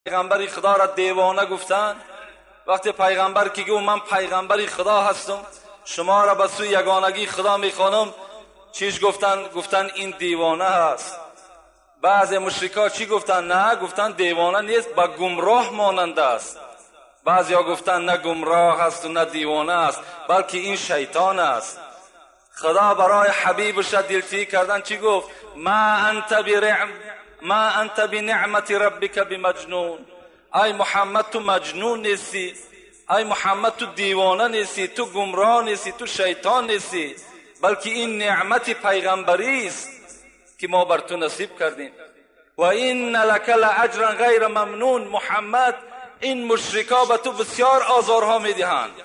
Пайғамбари Худоро девона гуфтанд. Вақте пайғамбар ки гуфт ман пайғамбари Худо ҳастам, шуморо ба сӯи ягонагии Худо мехонам, чиш гуфтанд? Гуфтанд ин девона аст. Баъзе мушрикҳо чӣ гуфтанд? На, гуфтанд девона нест, ба гумроҳ монанд аст. Баъзеҳо гуфтанд на гумроҳ аст ва на девона аст, балки ин шайтон аст. Худо барои ҳабибаш дилтӣ кардан чӣ гуфт? Ма анта бинеъмати раббика бимаҷнун. Ай Муҳаммад, ту маҷнун нестӣ, ай Муҳаммад, ту девона нестӣ, ту гумроҳ нестӣ, ту шайтон нестӣ, балки ин неъмати пайғамбарист ки мо бар ту насиб кардем. Ва инна лака лааҷран ғайра мамнун. Муҳаммад, ин мушрикҳо ба ту бисёр озорҳо медиҳанд.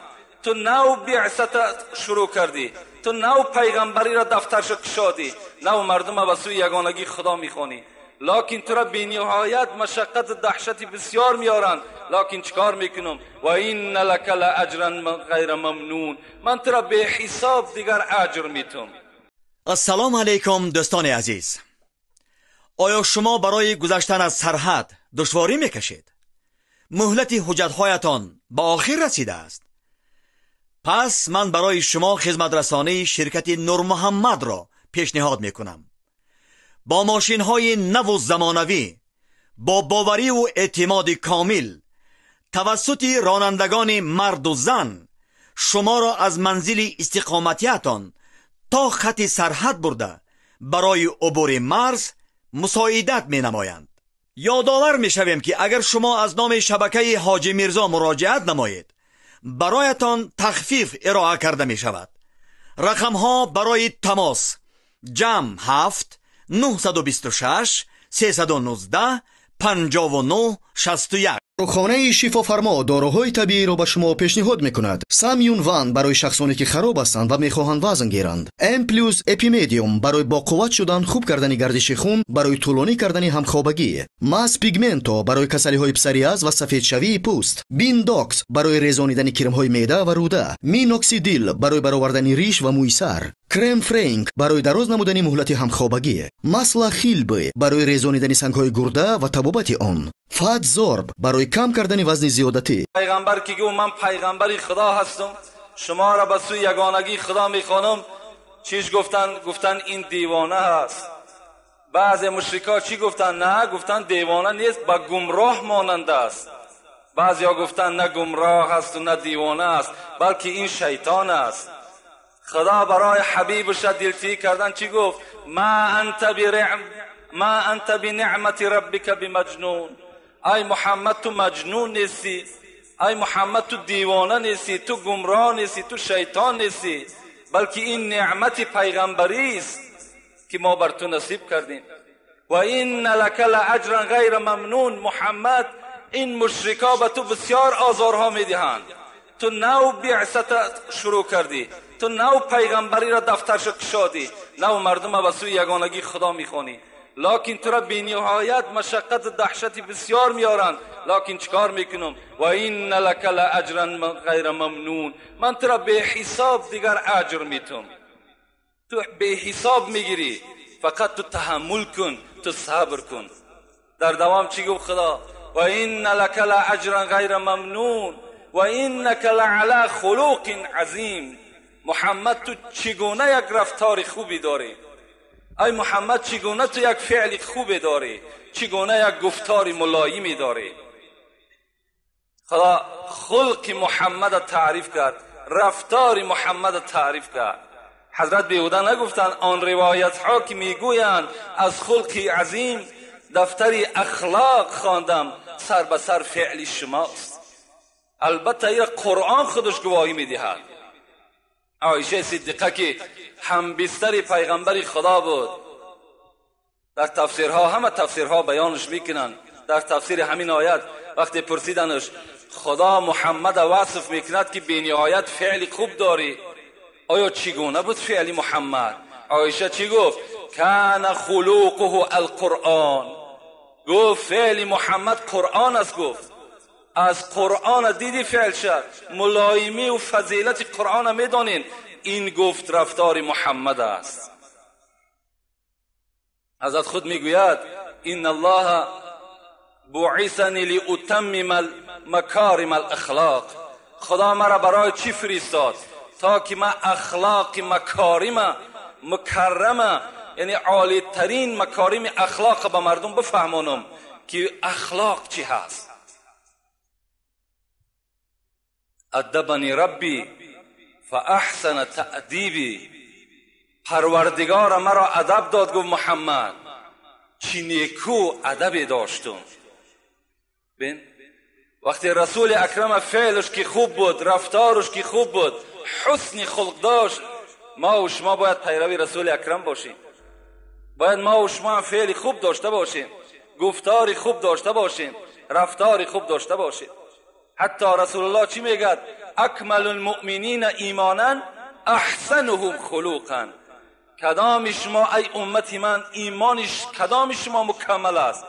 Ту нав биъсата шурӯъ кардӣ, ту нав пайғамбариро дафтарша кушодӣ, нав мардума ба сӯи ягонагии Худо мехонӣ, локин туро бениҳоят машаққату даҳшати бисёр меоранд. Локин чӣ кор мекунам? Ва инна лака лааҷран ғайра мамнун. Ман туро беҳисоб дигар аҷр метум. Ассалому алайкум, дӯстони азиз. Оё шумо барои гузаштан аз сарҳад душворӣ мекашед? Муҳлати ҳуҷҷатҳоятон ба охир расидааст? Пас ман барои шумо хизматрасонии ширкати Нурмуҳаммадро пешниҳод мекунам. Бо мошинҳои наву замонавӣ, бо бовариву эътимоди комил, тавассути ронандагони марду зан шуморо аз манзили истиқоматиятон то хати сарҳад бурда барои убури марз мусоидат менамоянд. Ёдовар мешавем, ки агар шумо аз номи шабакаи Ҳоҷи Мирзо муроҷиат намоед, бароятон тахфиф ироа карда мешавад. Рақамҳо барои тамос: ҷамъ 7 926 319 59 61. Дорухонаи Шифофармо доруҳои табииро ба шумо пешниҳод мекунад. Самюн Ван барои шахсоне ки хароб ҳастанд ва мехоҳанд вазн гиранд. М плюс Эпимедиум барои боқувват шудан, хуб кардани гардиши хун, барои тӯлонӣ кардани ҳамхобагӣ. Мас Пигменто барои касалиҳои псориаз ва сафедшавии пӯст. Биндокс барои резонидани кирмҳои меъда ва рӯда. Миноксидил барои баровардани риш ва мӯи сар. Крем Френк барои дароз намудани муҳлати ҳамхобагӣ. Масла Хилбе барои резонидани сангҳои гурда ва табобати он. Фатзорб барои кам кардани вазни зиёдатӣ. Пайғамбар ки гуфт ман пайғамбари Худо ҳастам, шуморо ба сӯи ягонагии Худо мехонам, чиш гуфтанд? Гуфтанд ин девона аст. Баъзе мушрикҳо чӣ гуфтанд? На, гуфтанд девона нест, ба гумроҳ монанд аст. Баъзеҳо гуфтанд на гумроҳ аст ва на девона аст, балки ин шайтон аст. Худо барои ҳабибаш дилтӣ кардан чӣ гуфт? Ма анта бинеъмати раббика бимаҷнун. Ай Муҳаммад, ту маҷнун нестӣ, ай Муҳаммад, ту девона нестӣ, ту гумроҳ нестӣ, ту шайтон нестӣ, балки ин неъмати пайғамбарист ки мо бар ту насиб кардем. Ва инна лака лааҷран ғайра мамнун. Муҳаммад, ин мушрикҳо ба ту бисёр озорҳо медиҳанд. Ту нав биъсата шурӯъ кардӣ, ту нав пайғамбариро дафтарша кушодӣ, нав мардума ба сӯи ягонагии Худо мехонӣ, локин туро бениҳоят машаққату даҳшати бисёр меоранд. Локин чӣ кор мекунам? Ва инна лака лааҷран ғайра мамнун. Ман туро беҳисоб дигар аҷр метум. Ту беҳисоб мегирӣ, фақат ту таҳаммул кун, ту сабр кун. Дар давом чӣ гуфт Худо? Ва инна лака лааҷран ғайра мамнун ва иннака лаала хулуқин азим. Муҳаммад, ту чӣ гуна як рафтори хубе дорӣ? Ай Муҳаммад, чӣ гуна ту як феъли хубе дорӣ? Чӣ гуна як гуфтори мулоиме дорӣ? Худо хулқи Муҳаммадро таъриф кард, рафтори Муҳаммадро таъриф кард. Ҳазрат беҳуда нагуфтанд он ривоятҳо ки мегӯянд аз хулқи азим дафтари ахлоқ хондам, сар ба сар феъли шумост. Албатта ира Қуръон худаш гувоҳӣ медиҳад. Оиша Сиддиқа ки ҳамбистари пайғамбари Худо буд, дар тафсирҳо ҳама тафсирҳо баёнаш мекунанд. Дар тафсири ҳамин оят вақте пурсиданаш Худо Муҳаммада васф мекунад ки бениҳоят феъли хуб дорӣ, оё чӣ гуна буд феъли Муҳаммад? Оиша чӣ гуфт? Кана хулуқуҳу алқуръон. Гуфт феъли Муҳаммад Қуръон аст. Гуфт аз Қуръона диди феъл шад, мулоимӣ ва фазилати Қуръона медонин. Ин гуфт рафтори Муҳаммад аст. Ҳазрат худ мегӯяд: инна Аллоҳа بعثنی لأتمم مکارم الاخلاق. خدا مرا برای چی فرستاد؟ تا که من اخلاق مکارم مکرمه، یعنی عالی ترین مکارم اخلاق به مردم بفهمانم که اخلاق چی هست. ادبنی ربی فاحسن تأدیبی. پروردگار مرا ادب داد، گفت محمد چی نیکو ادب داشتم. بین وقتی رسول اکرم فعلش که خوب بود، رفتارش که خوب بود، حسن خلق داشت، ما و شما باید پیروی رسول اکرم باشیم. باید ما و شما فعل خوب داشته باشیم، گفتار خوب داشته باشیم، رفتار خوب داشته باشیم. حتی رسول الله چی میگه؟ اکمل المؤمنین ایمانا احسنهم خلقا. کدام شما ای امت من ایمانش کدام شما مکمل است؟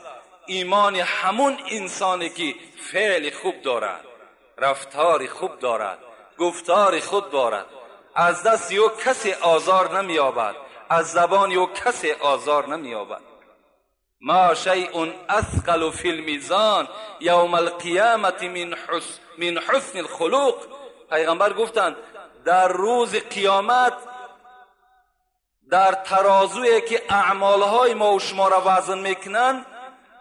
ایمان همون انسانی که فعل خوب دارد، رفتار خوب دارد، گفتار خوب دارد، از دست او کسی آزار نمییابد، از زبان او کسی آزار نمییابد. ما شیء اثقل فی المیزان یوم القیامت من حسن الخلق. پیغمبر گفتند در روز قیامت در ترازویی که اعمالهای ما و شما را وزن میکنند،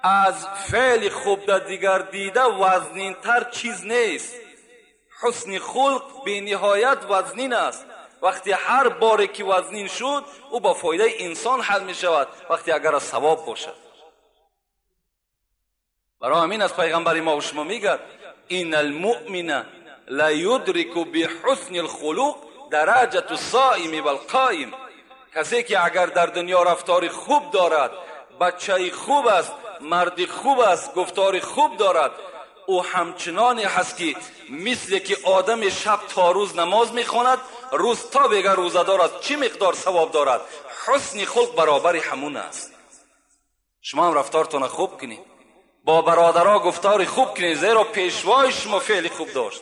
از فعل خوب در دیگر دیده وزنینتر چیز نیست. حسن خلق به نهایت وزنین است. وقتی هر باری که وزنین شد او با فایده انسان حل می شود، وقتی اگر از ثواب باشد. برای همین از پیغمبر ما و شما میگه این المؤمن لا یدرک بحسن الخلق درجة الصائم والقائم. کسی که اگر در دنیا رفتار خوب دارد، بچه خوب است، مرد خوب است، گفتار خوب دارد، او همچنانی هست که مثل که آدم شب تا روز نماز میخواند، روز تا بگه روزه دارد، چی مقدار ثواب دارد؟ حسن خلق برابر همون است. شما هم رفتارتون خوب کنید، با برادرها گفتار خوب کنید، زیرا پیشوای شما فعل خوب داشت،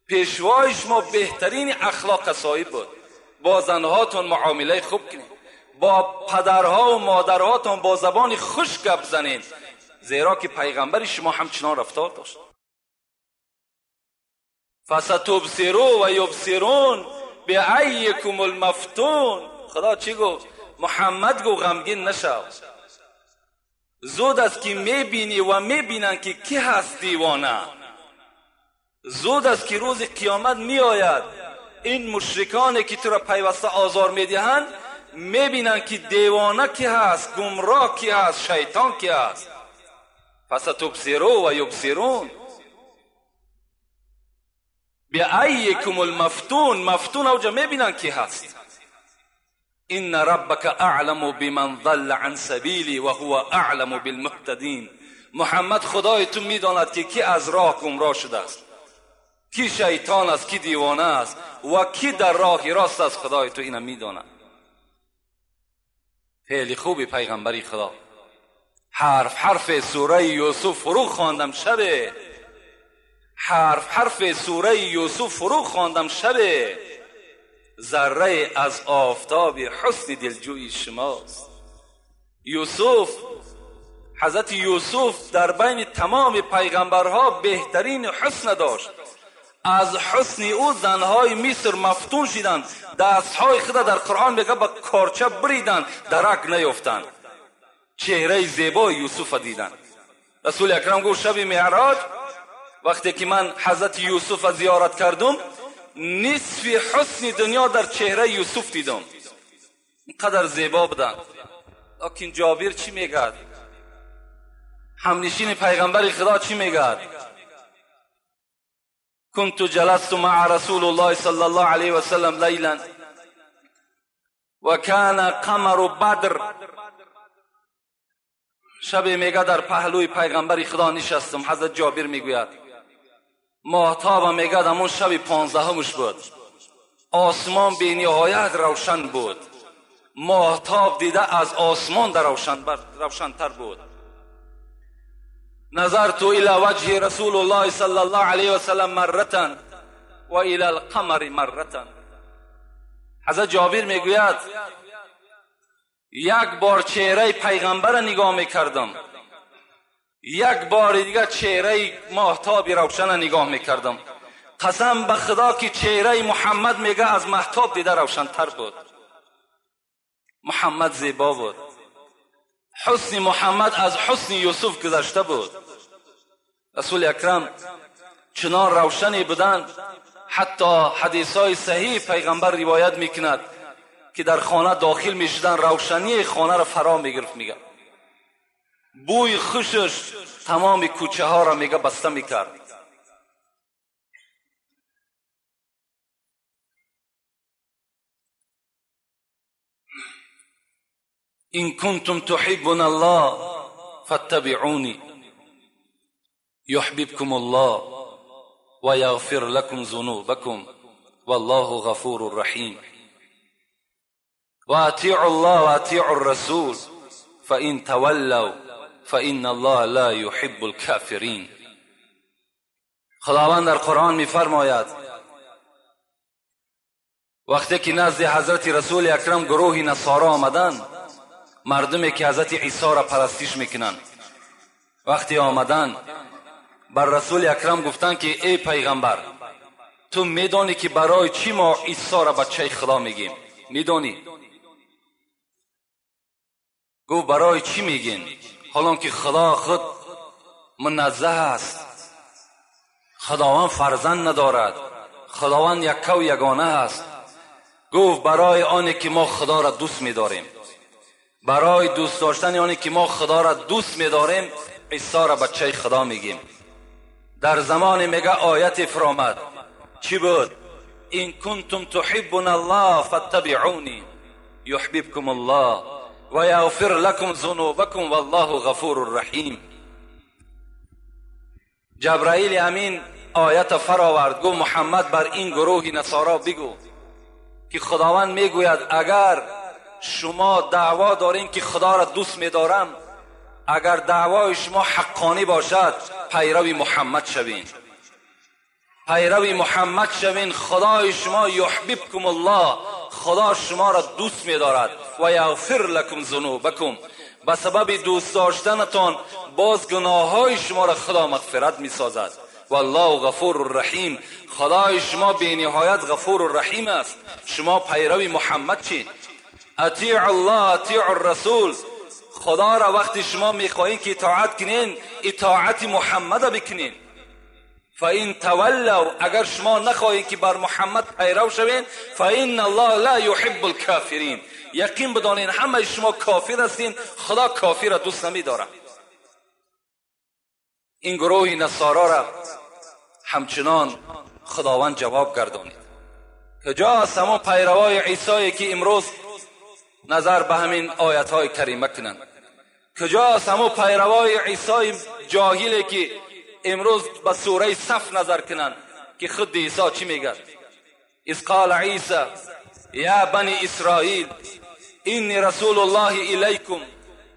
پیشوای شما بهترین اخلاق صاحب بود. با زنهاتون معامله خوب کنید، با پدرها و مادرهاتون با زبان خوش گپ زنید، زیرا که پیغمبر شما همچنان رفتار داشت. فستبصروا و یبصرون بعیکم المفتون. خدا چی گفت؟ محمد گفت غمگین نشو، زود است که میبینی و میبینن که کی هست دیوانه. زود است که روز قیامت میآید، این مشرکانی که تو را پیوسته آزار میدهند میبینن که دیوانه کی هست، گمراه کی هست، شیطان کی هست. فستبصروا و یبصرون بعیکم المفتون. مفتون اوجا میبینن کی هست. ان ربک اعلم بمن ضل عن سبیلی و هو اعلم بالمهتدین. محمد خدای تو میداند که کی از راه گمراه شده است، کی شیطان است، کی دیوانه است و کی در راه راست است. خدای تو اینو میداند. فعل خوبی پیغمبری خدا. حرف حرف سوره یوسف فرو خواندم شبه، حرف حرف سوره یوسف فرو خواندم شبه، ذره از آفتاب حسن دلجوی شماست. یوسف، حضرت یوسف در بین تمام پیغمبرها بهترین حسن داشت. از حسن او زنهای مصر مفتون شدند، دستهای خود در قرآن میگه با کارچه بریدند، درک نیفتند. چهره زیبای یوسف دیدند. رسول اکرم گفت شب معراج وقتی که من حضرت یوسف زیارت کردم، نصف حسن دنیا در چهره یوسف دیدم، اینقدر زیبا بودند. لکن جابر چی میگه؟ همنشین پیغمبر خدا چی میگه؟ كنت جلست مع رسول الله صلى الله عليه وسلم ليلا وكان قمر بدر. شب میگه در پهلوی پیغمبر خدا نشستم. حضرت جابر میگوید ماهتاب میگه همون شب 15 بود، آسمان به نهایت روشن بود، ماهتاب دیده از آسمان در روشنتر بود. نظرت الى وجه رسول الله صلى الله عليه وسلم مرة و الى القمر مرة. حضرت جابر میگوید یک بار چهره پیغمبر نگاه میکردم، یک بار دیگه چهره ماهتاب روشن نگاه میکردم. قسم به خدا که چهره محمد میگه از مهتاب دیده روشنتر بود. محمد زیبا بود. حسن محمد از حسن یوسف گذشته بود. رسول اکرم چنان روشنی بودند، حتی حدیث های صحیح پیغمبر روایت میکند که در خانه داخل میشدن، روشنی خانه را فرا میگرفت. میگه بوی خوشش تمام کوچه ها را میگه بسته میکرد. إن كنتم تحبون الله فاتبعوني يحببكم الله ويغفر لكم ذنوبكم والله غفور رحيم. وأطيعوا الله وأطيعوا الرسول فإن تولوا فإن الله لا يحب الكافرين. خداوند در قرآن می‌فرماید وقتی که نزد حضرت رسول اکرم گروه نصارا آمدند، مردمی که حضرت عیسی را پرستش میکنند، وقتی آمدن بر رسول اکرم گفتند که ای پیغمبر، تو میدانی که برای چی ما عیسی را بچه خدا میگیم؟ میدانی؟ گفت برای چی میگین؟ حالا که خدا خود منزه است، خداوند فرزند ندارد، خداوند یکه و یگانه است. گفت برای آنی که ما خدا را دوست میداریم، برای دوست داشتن آنی که ما خدا را دوست میداریم عیسی را بچه خدا میگیم. در زمان میگه آیت فرامد، چی بود؟ این کنتم تحبون الله فاتبعونی یحببکم الله و یغفر لکم ذنوبکم والله غفور رحیم. جبرائیل امین آیت فراورد، گفت محمد بر این گروه نصارا بگو که خداوند میگوید اگر شما دعوا دارین که خدا را دوست میدارم، اگر دعوای شما حقانی باشد پیرو محمد شوین، پیرو محمد شوین، خدای شما یحببکم الله، خدا شما را دوست میدارد، و یغفر لکم ذنوبکم، به سبب دوست داشتنتان باز گناههای شما را خدا مغفرت میسازد. والله غفور رحیم، خدای شما بی نهایت غفور رحیم است. شما پیرو محمد چین. اطیع الله اطیع الرسول، خدا را وقتی شما میخواهین که اطاعت کنین، اطاعت محمد بکنین. فإن تولوا، اگر شما نخواهین که بر محمد پیرو شوین، فإن الله لا يحب الكافرین، یقین بدانین همه شما کافر هستین، خدا کافر را دوست نمیدارد. این گروه نصارا را همچنان خداوند جواب گردانید. کجاست همان پیروای عیسی که امروز نظر به همین آیت های کریمه کنند؟ کجاست همون پیروای عیسی جاهلی که امروز به سوره صف نظر کنند که خود عیسی چی میگه؟ اذ قال عیسی یا بنی اسرائیل انی رسول الله الیکم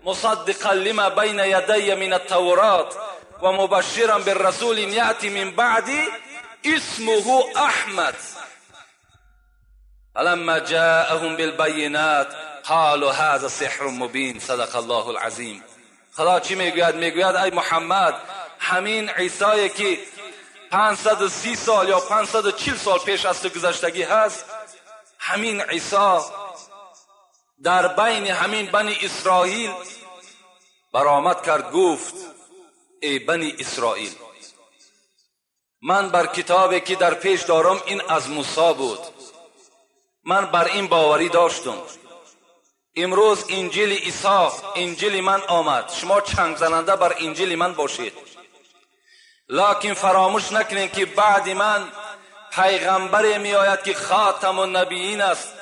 مصدقا لما بین یدی من التورات و مبشرا بالرسول یأتی من بعدی اسمه احمد فلما جاءهم بالبینات قالوا هذا سحر مبین. صدق الله العظیم. خدا چی میگوید؟ میگوید ای محمد، همین عیسی که 530 سال یا 540 سال پیش از تو گذشتگی هست، همین عیسی در بین همین بنی اسرائیل برآمد کرد، گفت ای بنی اسرائیل، من بر کتابی که در پیش دارم این از موسی بود، من بر این باوری داشتم، امروز انجیل عیسی انجیل من آمد، شما چنگ زننده بر انجیل من باشید، لکن فراموش نکنید که بعد من پیغمبری می آید که خاتم النبیین است،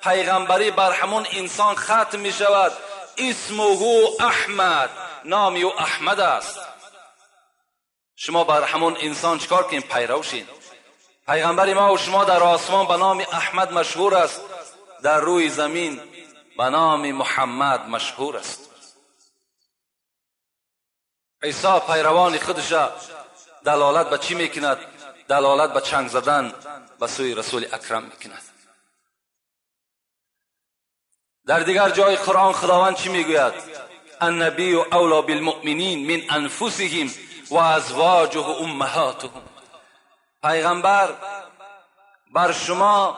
پیغمبری بر همون انسان ختم می شود، اسمه احمد، نام او احمد است. شما بر همون انسان چکار کنید؟ پیرو شید. پیغمبر ما و شما در آسمان به نام احمد مشهور است، در روی زمین به نام محمد مشهور است. عیسی پیروان خودش دلالت به چی میکند؟ دلالت به چنگ زدن به سوی رسول اکرم میکند. در دیگر جای قرآن خداوند چی میگوید؟ النبی اولی بالمؤمنین من انفسهم و ازواجه امهاتهم. پیغمبر بر شما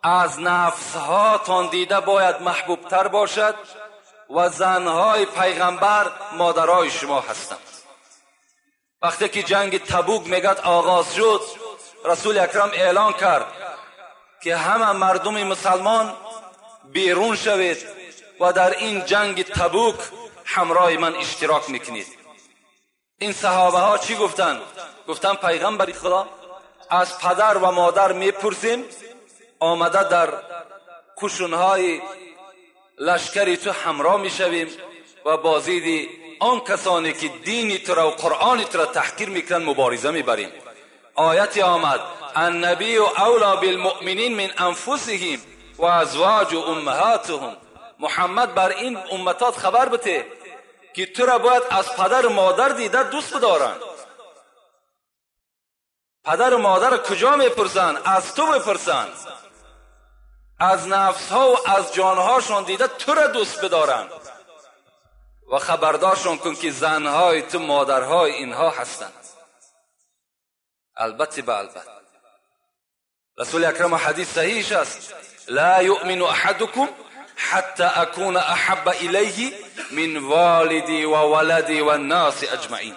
از نفسهاتان دیده باید محبوبتر باشد و زنهای پیغمبر مادرای شما هستند. وقتی که جنگ تبوک میگد آغاز شد، رسول اکرم اعلان کرد که همه مردم مسلمان بیرون شوید و در این جنگ تبوک همراه من اشتراک میکنید. این صحابه ها چی گفتن؟ گفتن پیغمبر خدا از پدر و مادر میپرسیم، آمده در قشونهای لشکری تو همراه میشویم و بازید آن کسانی که دینی تو را و قرآن تو را تحقیر میکنن مبارزه میبریم. آیت آمد النبی اولی بالمؤمنین من انفسهم و ازواج امهاتهم. محمد بر این امتات خبر بده که تو را باید از پدر و مادر دیده دوست بدارن. پدر و مادر کجا میپرسن؟ از تو بپرسن. از نفس ها و از جانهاشان دیده تو را دوست بدارن و خبردارشان کن که زنهای تو مادرهای اینها هستند. البته به البته رسول اکرم حدیث صحیح است، لا یؤمن احدکم حتی اکون احب الیه من والدی و ولدی و الناس اجمعین.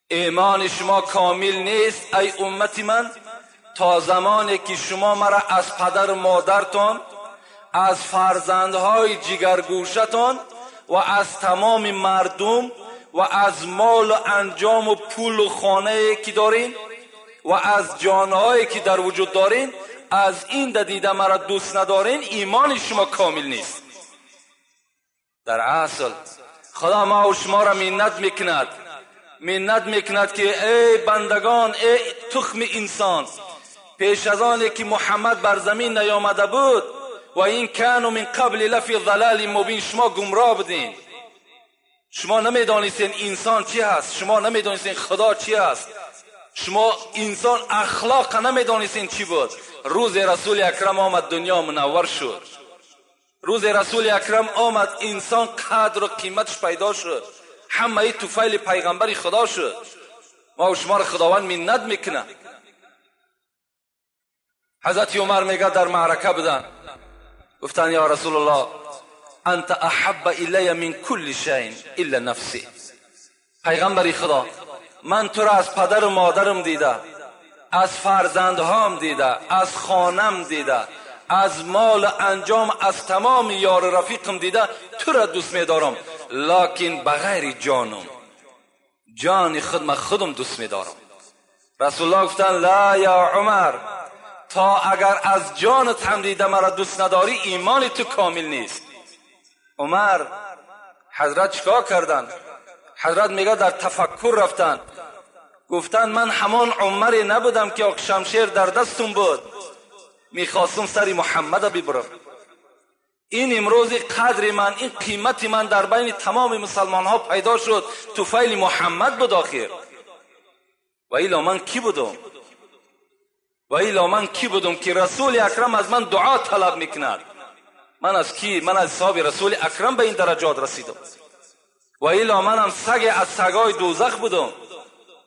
ایمان شما کامل نیست ای امت من تا زمانی که شما مرا از پدر و مادرتان، از فرزندهای جگرگوشتان و از تمام مردم و از مال و انجام و پول و خانه که دارین و از جانهایی که در وجود دارین، از این دیده مرا دوست ندارین، ایمان شما کامل نیست. در اصل خدا ما و شما را منت میکند، منت میکند که ای بندگان، ای تخم انسان، پیش از آن که محمد بر زمین نیامده بود و این کانوا من قبل لفی ضلال مبین، شما گمراه بودین، شما نمیدانستین انسان چی هست، شما نمیدانستین خدا چی هست، شما انسان اخلاق نمیدانستین چی بود. روز رسول اکرم آمد، دنیا منور شد. روز رسول اکرم آمد، انسان قدر و قیمتش پیدا شد، همه توفیل پیغمبر خدا شد. ما و شما را خداوند منت میکنه. حضرت عمر میگه در معرکه بودن، گفتن یا رسول الله انت احب الی من کل شیء الا نفسی. پیغمبر خدا من تو را از پدر و مادرم دیده، از فرزندهام دیده، از خانم دیده، از مال انجام، از تمام یار رفیقم دیده، تو را دوست میدارم، لکن بغیر جانم، جان خود من خودم دوست میدارم. رسول الله گفتن لا یا عمر، تا اگر از جانت هم دیده مرا دوست نداری ایمان تو کامل نیست. عمر حضرت چیکار کردن؟ حضرت میگه در تفکر رفتن، گفتن من همان عمری نبودم که شمشیر در دستم بود، میخواستم سر محمد ببرم. این امروز قدر من، این قیمت من در بین تمام مسلمان ها پیدا شد، توفیل محمد بود آخر. و ایلا من کی بودم؟ و ایلا من کی بودم که رسول اکرم از من دعا طلب میکند؟ من از کی؟ من از صحاب رسول اکرم به این درجات رسیدم. و ایلا منم سگ از سگای دوزخ بودم.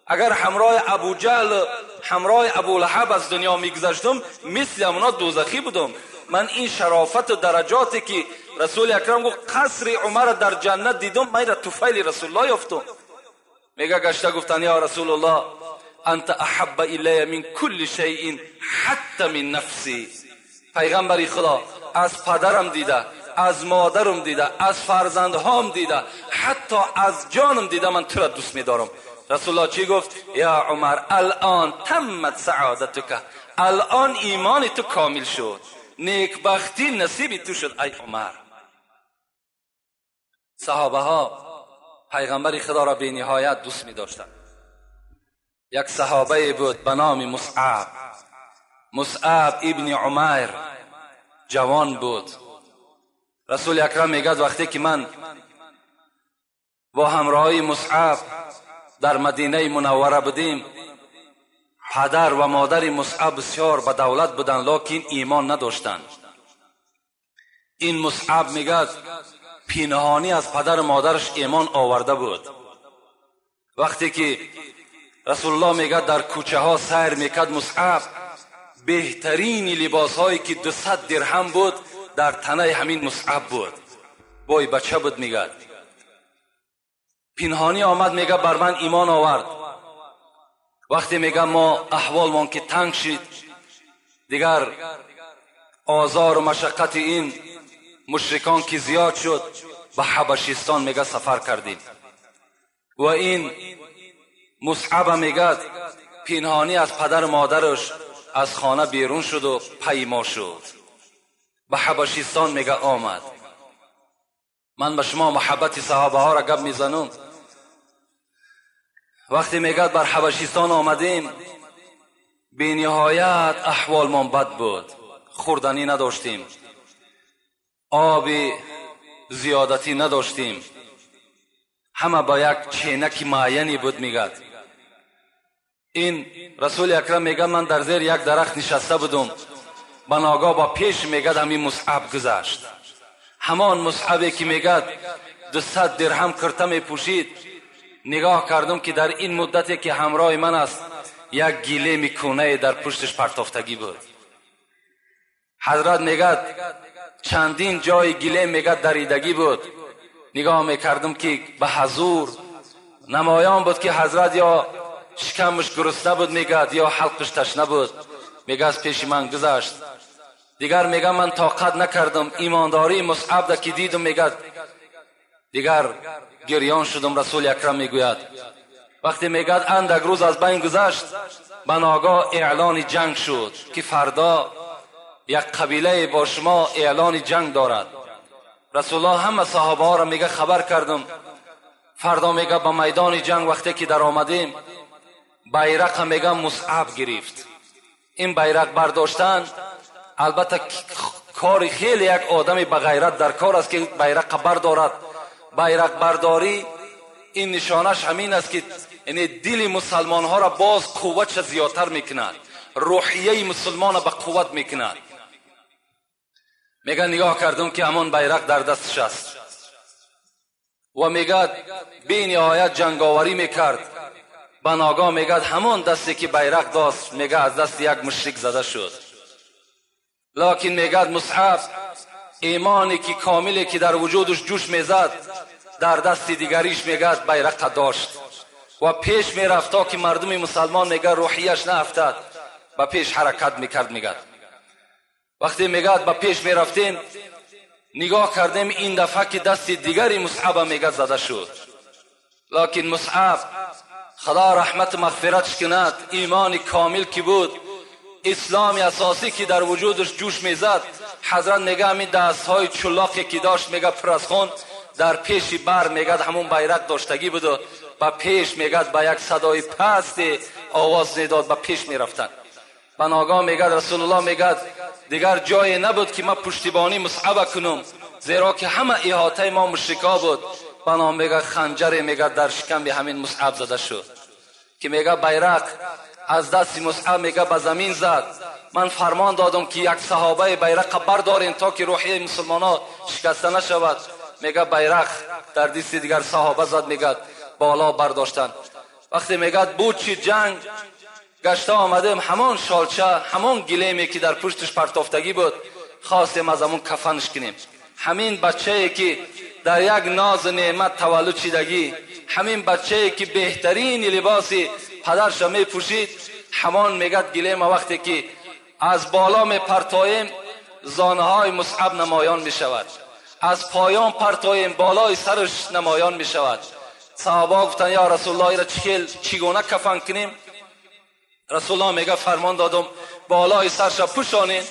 اگر همراه ابو جهل، همراه ابو لهب از دنیا میگذشتم، مثل اونا دوزخی بودم. من این شرافت و درجاتی که رسول اکرم گفت قصر عمر در جنت دیدم، من را توفیل رسول الله یافتم. میگه گشته گفتن یا رسول الله انت احب الی من کل شیء حتی من نفسی. پیغمبر خدا از پدرم دیده، از مادرم دیده، از فرزندهام دیده، حتی از جانم دیده، من تو را دوست میدارم. رسول الله چی گفت؟ یا عمر الان تمت سعادتک، الان ایمان تو کامل شد، نیکبختی نصیب تو شد ای عمر. صحابه ها پیغمبر خدا را به نهایت دوست می داشتند. یک صحابه بود به نام مصعب، مصعب ابن عمیر، جوان بود. رسول اکرم میگد وقتی که من با همراهی مصعب در مدینه منوره بودیم، پدر و مادر مصعب بسیار به دولت بودند، لکن ایمان نداشتند. این مصعب میگد پینهانی از پدر و مادرش ایمان آورده بود. وقتی که رسول الله میگه در کوچه ها سیر میکرد، مصعب بهترین لباس هایی که 200 درهم بود در تنه همین مصعب بود. بای بچه بود. میگه پینهانی آمد، میگه بر من ایمان آورد. وقتی میگه ما احوالمان که تنگ شد، دیگر آزار و مشقت این مشرکان که زیاد شد، به حبشستان میگه سفر کردیم و این مصعب میگه پینهانی از پدر و مادرش از خانه بیرون شد و پیما شد، به حبشستان میگه آمد. من به شما محبت صحابه ها را گپ میزنم. وقتی میگه بر حبشستان آمدیم، بی نهایت احوالمان بد بود، خوردنی نداشتیم، آب زیادتی نداشتیم، همه با یک چینک معینی بود. میگه این رسول اکرم میگه من در زیر یک درخت نشسته بودم، به ناگاه با پیش میگه همین مصعب گذشت، همان مصعبی که میگه 200 درهم کرته میپوشید. نگاه کردم که در این مدتی که همراه من است یک گیله میکونه در پشتش پرتافتگی بود. حضرت میگه چندین جای گیله میگه دریدگی بود. نگاه میکردم که به حضور نمایان بود که حضرت یا شکمش گرسنه بود میگه یا حلقش تشنه بود. میگه از پیش من گذشت. دیگر میگه من طاقت نکردم، ایمانداری مصعب ده که دیدم میگه دیگر گریان شدم. رسول اکرم میگوید وقتی میگه اندک روز از بین گذشت، به ناگاه اعلان جنگ شد که فردا یک قبیله با شما اعلان جنگ دارد. رسول الله همه صحابه ها را میگه خبر کردم، فردا میگه به میدان جنگ وقتی که در آمدیم، بیرق میگه مصعب گرفت. این بیرق برداشتن البته کار خیلی یک آدمی به غیرت در کار است که بیرق بردارد. بیرق برداری این نشانش همین است که یعنی دل مسلمان ها را باز قوتش زیادتر میکند، روحیه مسلمان را به قوت میکند. میگه نگاه کردم که همان بیرق در دستش است و میگه بی نهایت جنگاوری میکرد. به ناگاه میگه همان دستی که بیرق داشت میگه از دست یک مشرک زده شد. لکن میگه مصعب ایمانی که کاملی که در وجودش جوش میزد در دست دیگریش میگه بیرق داشت و پیش میرفت تا که مردم مسلمان میگه روحیش نه افتد، به پیش حرکت میکرد. میگه وقتی میگه به پیش میرفتیم، نگاه کردیم این دفعه که دست دیگری مصعب میگه زده شد. لکن مصعب خدا رحمت مغفرتش کند، ایمان کامل که بود، اسلام اساسی که در وجودش جوش میزد، حضرت میگه همین دست های چلاقی که داشت میگه پر از خون در پیش بر میگه همون بیرق داشتگی بود و به پیش میگه با یک صدای پست آواز میداد، به پیش میرفتن. به ناگاه میگه رسول الله میگه دیگر جای نبود که ما پشتیبانی مصعب کنم، زیرا که همه احاطه ما مشرکا بود. بنا میگه خنجر میگه در شکم همین مصعب زده شد که میگه بیرق از دست مصعب میگه به زمین زد. من فرمان دادم که یک صحابه بیرق بردارین تا که روحیه مسلمان ها شکسته نشود. میگه بیرق در دست دیگر صحابه زد، میگه بالا برداشتن. وقتی میگه بود چی جنگ گشته آمدیم، همان شالچه همان گلیمی که در پشتش پرتافتگی بود خواستیم از همون کفنش کنیم. همین بچه که در یک ناز نعمت تولد شدگی، همین بچه که بهترین لباسی پدرش می پوشید، همان میگه گلیم وقتی که از بالا می پرتاییم زانه های مصعب نمایان می شود، از پایان پرتاییم بالای سرش نمایان می شود. صحابه گفتن یا رسول الله را چگونه کفن کنیم؟ رسول الله میگه فرمان دادم بالای سرش پوشانین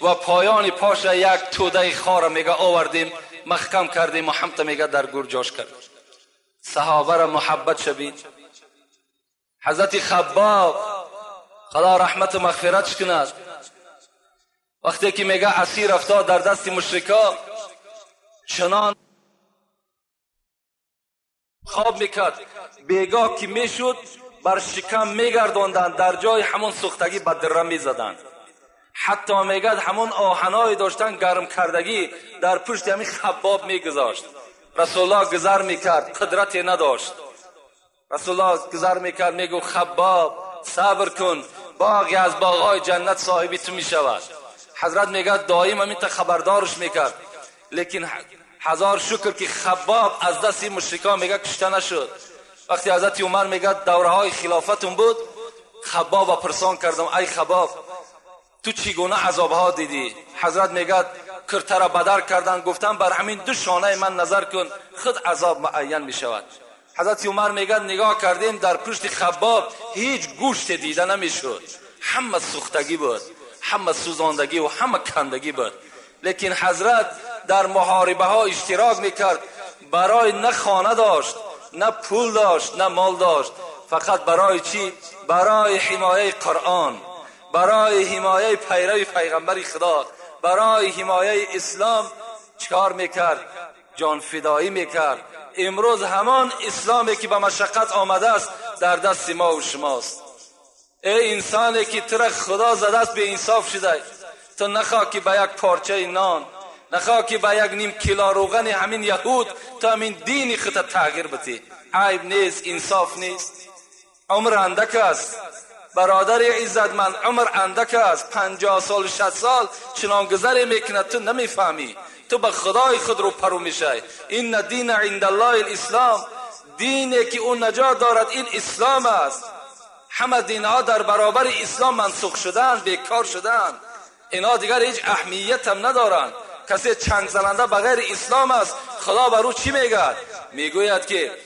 و پایان پاش یک توده خار میگه آوردیم محکم کردیم و همت میگه در گور جاش کرد. صحابه را محبت شبید. حضرت خباب خدا رحمت و مغفرتش کند، وقتی که میگه اسیر افتاد در دست مشرکا، چنان خواب میکرد، بیگاه که میشد بر شکم میگرداندند، در جای همون سوختگی به دره میزدند. حتی میگد همون آهنای داشتن گرم کردگی در پشت همین خباب میگذاشت. رسول الله گذر میکرد، قدرتی نداشت. رسول الله گذر میکرد، میگو خباب صبر کن، باغی از باغهای جنت صاحبی تو میشود. حضرت میگه دائم همین تا خبردارش میکرد، لیکن هزار شکر که خباب از دست مشرکان میگه کشته نشد. وقتی حضرت عمر میگه دوره های خلافتون بود، خباب پرسان کردم ای خباب تو چگونه عذاب ها دیدی؟ حضرت میگه کرته را بدر کردن، گفتن بر همین دو شانه من نظر کن، خود عذاب معین میشود. حضرت عمر میگه نگاه کردیم در پشت خباب هیچ گوشت دیده نمیشد، همه سوختگی بود، همه سوزاندگی و همه کندگی بود. لیکن حضرت در محاربه ها اشتراک میکرد، برای نه خانه داشت، نه پول داشت، نه مال داشت، فقط برای چی؟ برای حمایه قرآن، برای حمایه پیرو پیغمبر خدا، برای حمایه اسلام چکار میکرد؟ جان فدایی میکرد. امروز همان اسلامی که به مشقت آمده است در دست ما و شماست. ای انسانی که تو خدا زده است به انصاف شده، تو نخواه که به یک پارچه نان، نخواه که به یک نیم کیلو روغن همین یهود تو همین دین خود تغییر بتی. عیب نیست، انصاف نیست. عمر اندک است برادر عزتمند، عمر اندک است. 50 سال 60 سال چنان گذری میکند تو نمیفهمی، تو به خدای خود رو پرو میشی. این دین عند الله الاسلام، دینی که اون نجات دارد این اسلام است. همه دینها در برابر اسلام منسوخ شدن، بیکار شدن، اینا دیگر هیچ اهمیت هم ندارند. کسی چنگ زننده بغیر اسلام است، خدا بر او چی میگه؟ میگوید که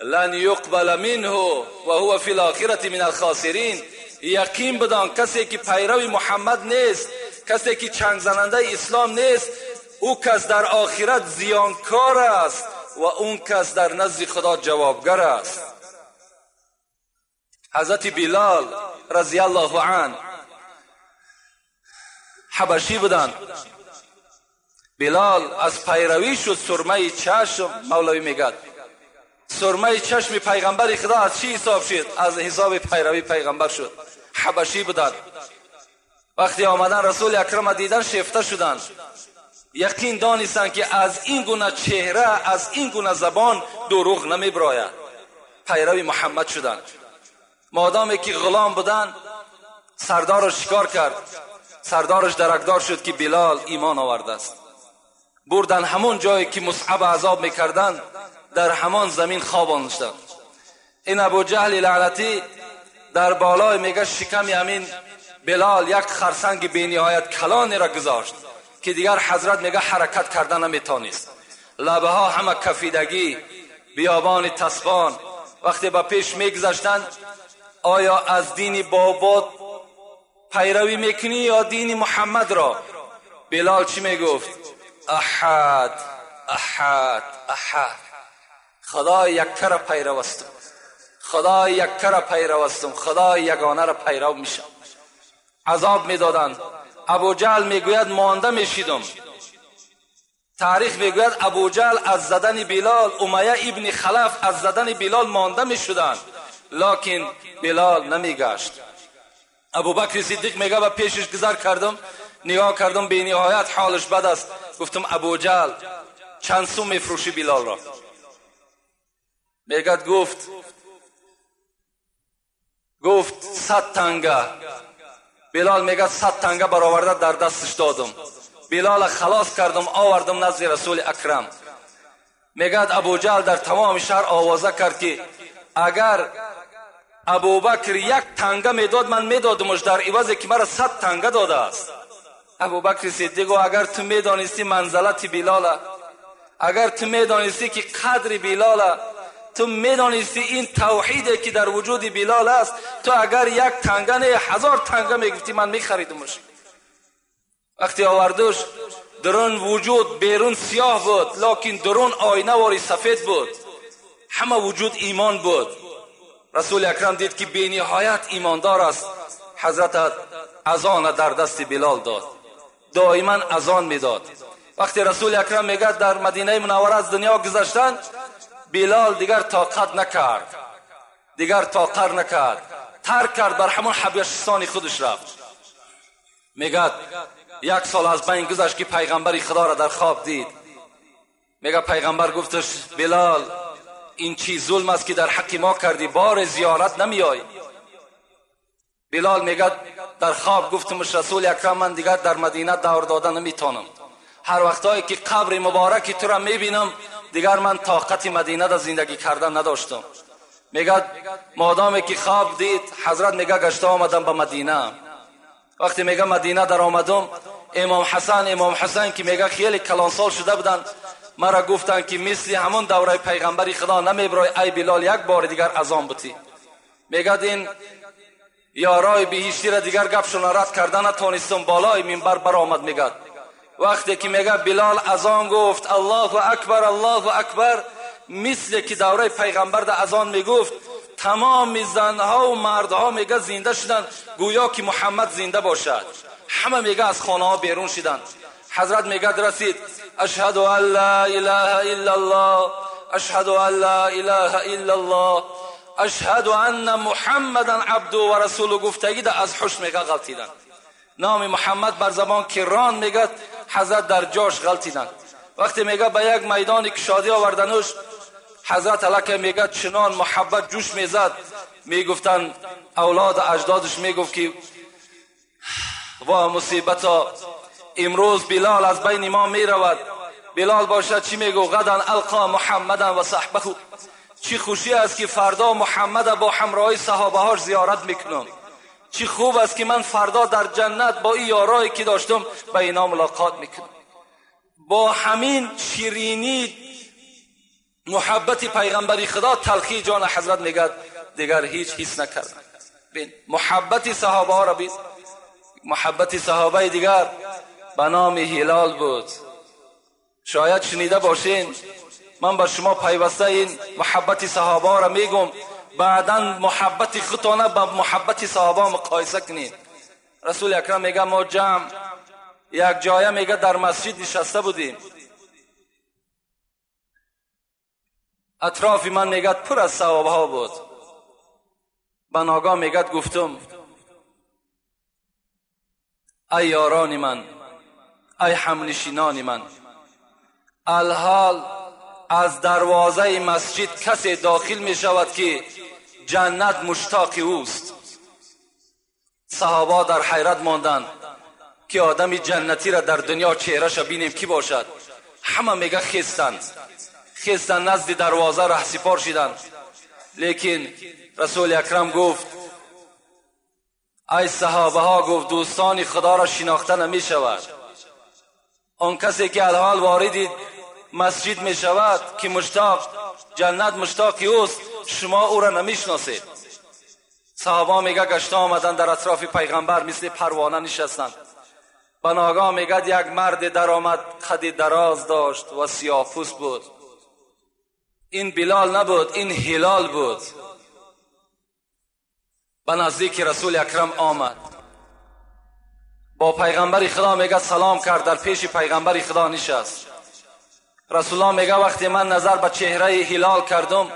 لن یقبل منه و هو فی الاخرة من الخاسرین. یقین بدان کسی که پیرو محمد نیست، کسی که چنگ زننده اسلام نیست، او کس در آخرت زیانکار است و اون کس در نزد خدا جوابگر است. حضرت بلال رضی الله عنه حبشی بودند. بلال از پیروی شد سرمه چشم. مولوی میگد سرمه چشم پیغمبر خدا از چی حساب شد؟ از حساب پیروی پیغمبر شد. حبشی بودند. وقتی آمدن رسول اکرم دیدن شیفته شدند. یقین دانستند که از این گونه چهره، از این گونه زبان دروغ نمیبراید. پیروی محمد شدند. مادامی که غلام بودند سردارش شکار کرد، سردارش درکدار شد که بلال ایمان آورده است. بردن همون جایی که مصعب عذاب میکردند، در همان زمین خواباندند. این ابو جهل لعنتی در بالای میگه شکم همین بلال یک خرسنگ بینهایت کلانی را گذاشت که دیگر حضرت میگه حرکت کردن نمیتونست. لبه ها همه کفیدگی، بیابان تسبان. وقتی با پیش میگذشتند، آیا از دین بابات پیروی میکنی یا دین محمد را؟ بلال چی میگفت؟ احد احد احد. خدای یکه را پیرو هستم، خدای یکه را پیرو هستم، خدای یگانه را پیرو میشم. عذاب میدادند. ابو جهل میگوید مانده میشیدم. تاریخ میگوید ابو جهل از زدن بلال، امیه ابن خلف از زدن بلال مانده میشدند، لکن بلال نمیگشت. ابوبکر صدیق میگه با پیشش گذر کردم، نگاه کردم به نهایت حالش بد است. گفتم ابو جهل چند سو میفروشی بلال را؟ میگه گفت 100 تنگه. بلال میگه 100 تنگه برآورده در دستش دادم. بلال خلاص کردم، آوردم نزد رسول اکرم. میگه ابو جهل در تمام شهر آوازه کرد که اگر ابوبکر یک تنگه میداد من میدادمش در عوض که مرا 100 تنگه داده است. ابوبکر صدیق اگر تو میدانستی منزلت بلال، اگر تو میدانستی که قدر بلال، تو میدانستی این توحیدی که در وجود بلال است، تو اگر یک تنگه نه 1000 تنگه میگفتی من میخریدمش. وقتی آوردش درون وجود بیرون سیاه بود، لکن درون آینه واری سفید بود، همه وجود ایمان بود. رسول اکرم دید که بی نهایت ایماندار است. حضرت اذان در دست بلال داد، دائما اذان میداد. وقتی رسول اکرم میگه در مدینه منوره از دنیا گذشتن، بلال دیگر طاقت نکرد، دیگر طاقت نکرد، ترک کرد، بر همون حبشستان خودش رفت. میگه یک سال از بین گذشت که پیغمبر خدا را در خواب دید. میگه پیغمبر گفتش بلال این چی ظلم است که در حق ما کردی، بار زیارت نمیای. بلال میگه در خواب گفتمش رسول اکرم من دیگر در مدینه دور داده نمیتونم، هر وقتایی که قبر مبارک تو را میبینم دیگر من طاقت مدینه در زندگی کردن نداشتم. میگه مادامی که خواب دید حضرت میگه گشته آمدم به مدینه. وقتی میگه مدینه در آمدم، امام حسن که میگه خیلی کلانسال شده بودن، مرا گفتن که مثل همون دوره پیغمبری خدا نمیبرای ای بلال، یک بار دیگر اذان بتی. میگه این یارای بهشتی را دیگر گپشون رد کردن نتونستم، بالای منبر برآمد. میگه وقتی که میگه بلال اذان گفت الله اکبر الله اکبر، مثل که دوره پیغمبر در اذان میگفت تمام زنها و مردها میگه زنده شدن، گویا که محمد زنده باشد. همه میگه از خانه ها بیرون شدن. حضرت میگه رسید اشهد ان لا اله الا الله، اشهد ان لا اله الا الله، اشهد ان محمدا عبده و رسوله. گفتگی ده از حش میگه غلطیدن. نام محمد بر زبان که ران میگه حضرت در جاش غلطیدن. وقتی میگه به یک میدان کشادی آوردنش، حضرت علیه میگه چنان محبت جوش میزد، میگفتن اولاد اجدادش میگفت که وا مصیبتا، امروز بلال از بین ما میرود. بلال باشد چی میگو؟ غدا القا محمدا و صحبه. چی خوشی است که فردا محمد با همراهی صحابه هاش زیارت میکنم. چی خوب است که من فردا در جنت با این یارایی که داشتم به اینا ملاقات میکنم. با همین شیرینی محبت پیغمبری خدا تلخی جان حضرت میگه دیگر هیچ حس نکردم. بین محبت صحابه ها را بین. محبت صحابه دیگر به نام هلال بود. شاید شنیده باشین من با شما پیوسته این محبت صحابه ها را میگم، بعدا محبت خودتانه با محبت صحابه مقایسه کنین. رسول اکرم میگه ما جمع یک جایه میگه در مسجد نشسته بودیم، اطراف من میگه پر از صحابه ها بود. بناگاه میگه گفتم ای یاران من، ای همنشینان من، الحال از دروازه مسجد کسی داخل می شود که جنت مشتاق اوست. صحابه در حیرت ماندند که آدم جنتی را در دنیا چهره‌اش بینیم کی باشد. همه میگه خیستند نزد دروازه ره سپار شدند. لیکن رسول اکرم گفت ای صحابه ها، گفت دوستان خدا را شناخته نمی شود. آن کسی که الحال وارد مسجد می شود که مشتاق جنت مشتاق اوست، شما او را نمی شناسید. صحابه میگه گشته آمدن در اطراف پیغمبر مثل پروانه نشستند. بناگاه میگه یک مرد در آمد، قد دراز داشت و سیاه پوست بود. این بلال نبود، این هلال بود. به نزدیک رسول اکرم آمد، با پیغمبر خدا میگه سلام کرد، در پیش پیغمبر خدا نشست. رسول الله میگه وقتی من نظر به چهره هلال کردم،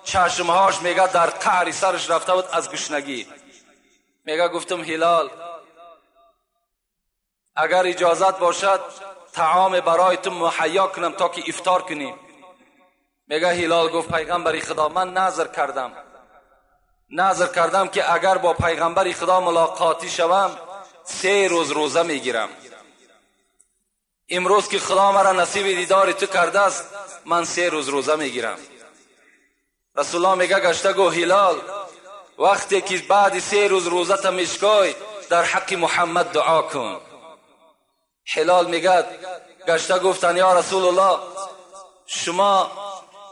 چشمهاش میگه در قعر سرش رفته بود از گشنگی. میگه گفتم هلال اگر اجازت باشد طعام برای تو مهیا کنم تا که افطار کنیم. میگه هلال گفت پیغمبر خدا من نذر کردم که اگر با پیغمبر خدا ملاقاتی شوم 3 روز روزه میگیرم. امروز که خدا مرا نصیب دیدار تو کرده است، من 3 روز روزه میگیرم. رسول الله میگه گشته گو هلال وقتی که بعد 3 روز روزه تا میشکای در حق محمد دعا کن. هلال میگه گشته گفتن یا رسول الله شما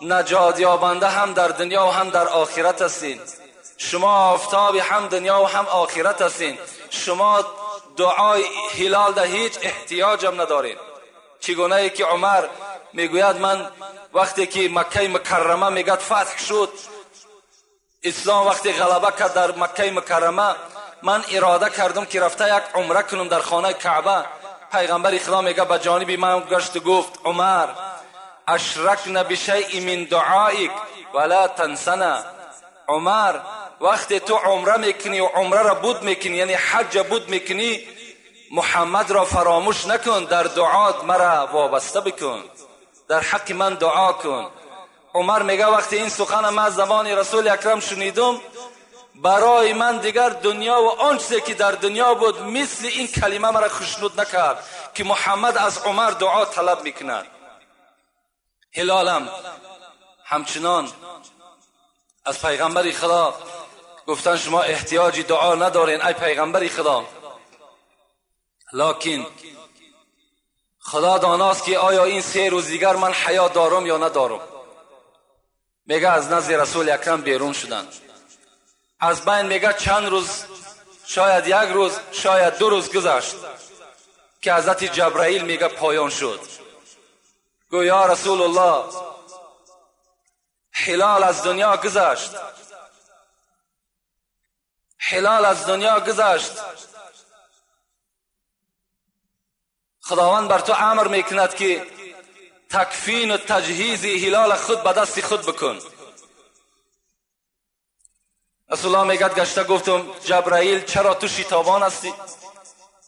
نجات یابنده هم در دنیا و هم در آخرت هستین، شما آفتاب هم دنیا و هم آخرت هستین، شما دعای هلال در هیچ احتیاجم ندارین. چگونه ای که عمر میگوید من وقتی که مکه مکرمه میگد فتح شد، اسلام وقتی غلبه کرد در مکه مکرمه، من اراده کردم که رفته یک عمره کنم در خانه کعبه. پیغمبر خدا میگه به جانب من گشت گفت عمر اشرکنا بشیء من دعائک ولا تنسنا. عمر وقتی تو عمره میکنی و عمره را بود میکنی، یعنی حج بود میکنی، محمد را فراموش نکن، در دعات مرا وابسته بکن، در حق من دعا کن. عمر میگه وقتی این سخن من از زبان رسول اکرم شنیدم، برای من دیگر دنیا و آن چیزی که در دنیا بود مثل این کلمه مرا خوشنود نکرد که محمد از عمر دعا طلب میکند. هلالم همچنان از پیغمبر خدا گفتن شما احتیاجی دعا ندارین ای پیغمبر خدا، لکن خدا داناست که آیا این 3 روز دیگر من حیا دارم یا ندارم. میگه از نزد رسول اکرم بیرون شدن، از بین میگه چند روز، شاید 1 روز شاید 2 روز گذشت که حضرت جبرائیل میگه پایان شد. گو یا رسول الله، هلال از دنیا گذشت، هلال از دنیا گذشت، خداوند بر تو امر میکند که تکفین و تجهیز هلال خود به دست خود بکن. رسول الله میگد گشته گفتم جبرائیل چرا تو شتابان هستی؟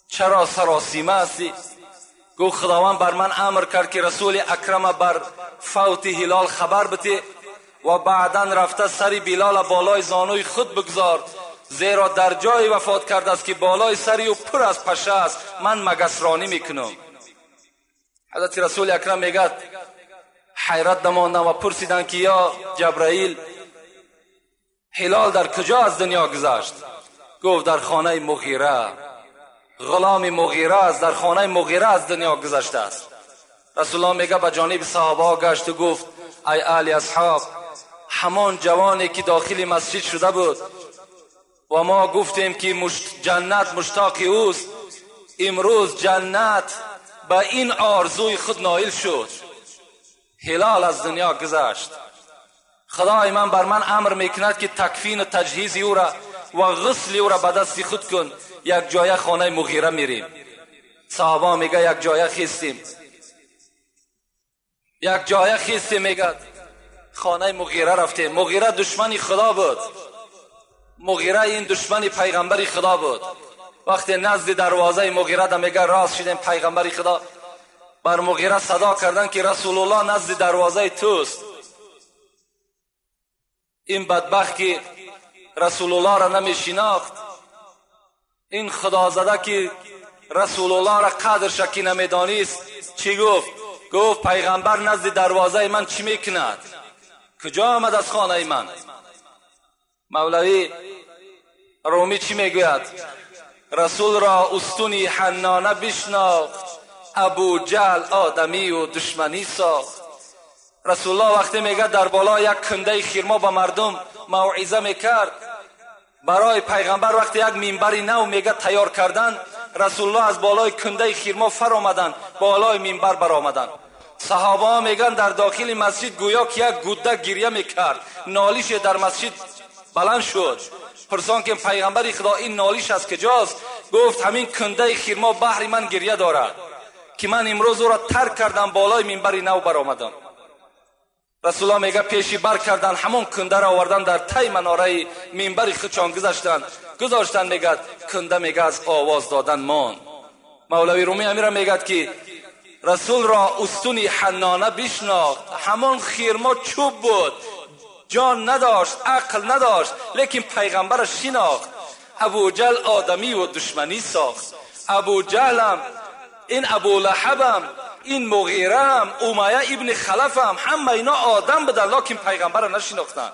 چرا سراسیمه هستی؟ گفت خداوند بر من امر کرد که رسول اکرم بر فوت هلال خبر بده و بعدا رفته سر بلال بالای زانوی خود بگذار، زیرا در جای وفات کرده است که بالای سری او پر از پشه است، من مگسرانی میکنم. حضرت رسول اکرم میگد حیرت نماندم و پرسیدن که یا جبرائیل هلال در کجا از دنیا گذشت؟ گفت در خانه مغیره، غلام مغیره است، در خانه مغیره از دنیا گذشته است. رسول الله میگه به جانب صحابه ها گشت و گفت ای اهل اصحاب، همان جوانی که داخل مسجد شده بود و ما گفتیم که جنت مشتاق اوست، امروز جنت به این آرزوی خود نایل شد. هلال از دنیا گذشت. خدای من بر من امر میکند که تکفین و تجهیز او را و غسل او را به دست خود کن. یک جایه خانه مغیره میریم. صحابه میگه یک جایه خیستیم، یک جایه خیستیم، میگه خانه مغیره رفتیم. مغیره دشمنی خدا بود، مغیره این دشمن پیغمبر خدا بود. وقتی نزد دروازه مغیره ده میگه راست شدیم، پیغمبر خدا بر مغیره صدا کردن که رسول الله نزد دروازه توست. این بدبخت که رسول الله را نمیشناخت، این خدا زده که رسول الله را قدرش که نمیدانست، چی گفت؟ گفت پیغمبر نزد دروازه من چی میکند؟ کجا آمد از خانه من؟ مولوی رومی چی میگوید؟ رسول را استونی حنانه بشناخت، ابو جهل آدمی و دشمنی ساخت. رسول الله وقتی میگه در بالا یک کنده خرما به مردم موعظه میکرد، برای پیغمبر وقتی یک منبر نو میگه تیار کردن، رسول الله از بالای کنده خرما فر آمدن، بالای منبر برآمدن. صحابه ها میگن در داخل مسجد گویا که یک گوده گریه میکرد، نالیش در مسجد بلند شد. پرسان که پیغمبر خدا این نالیش از کجاست؟ گفت همین کنده خرما بحر من گریه دارد که من امروز او را ترک کردم، بالای منبر نو برآمدم. رسول الله میگه پیشی بر کردن، همون کنده را آوردن در تای مناره منبر خودشان گذاشتن. میگه کنده میگه از آواز دادن مان. مولوی رومی امیر میگه که رسول را استونی حنانه بشناخت، همان خرما چوب بود، جان نداشت، عقل نداشت، لیکن پیغمبر شناخت. ابو جهل آدمی و دشمنی ساخت. ابو جهلم، این ابو لهبم، این مغیرم، امیه ابن خلفم، همه اینا آدم بودن، لیکن پیغمبر را نشناختن.